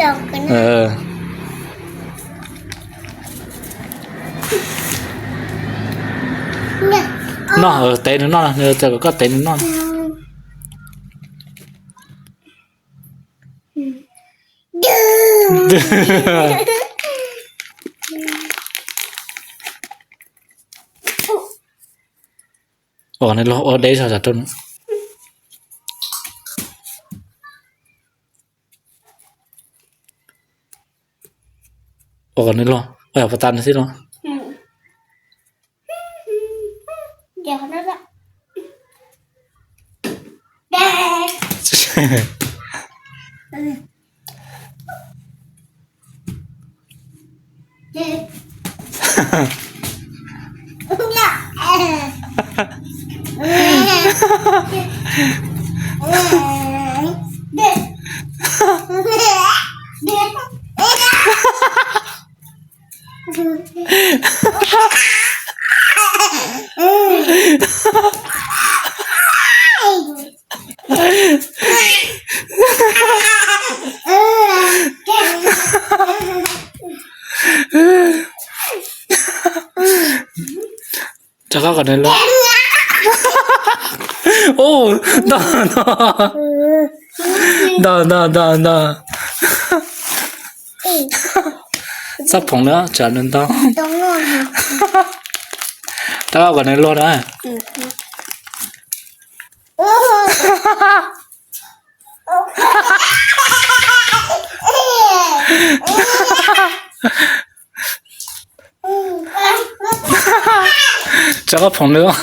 Noj, tev nws noj, nws txawm kom koj tev nws noj. Ua kom nws luag, ua deb zog rau nws. Ua kom nws luag, ua yog puas tas nws xwb los. Rov qab kom nws luag. Ntog, ntog, ntog, ntog, ntog. Txhob phoom na, tsam nws ntog. Rov qab kom nws luag na. Rov qab phoom nws.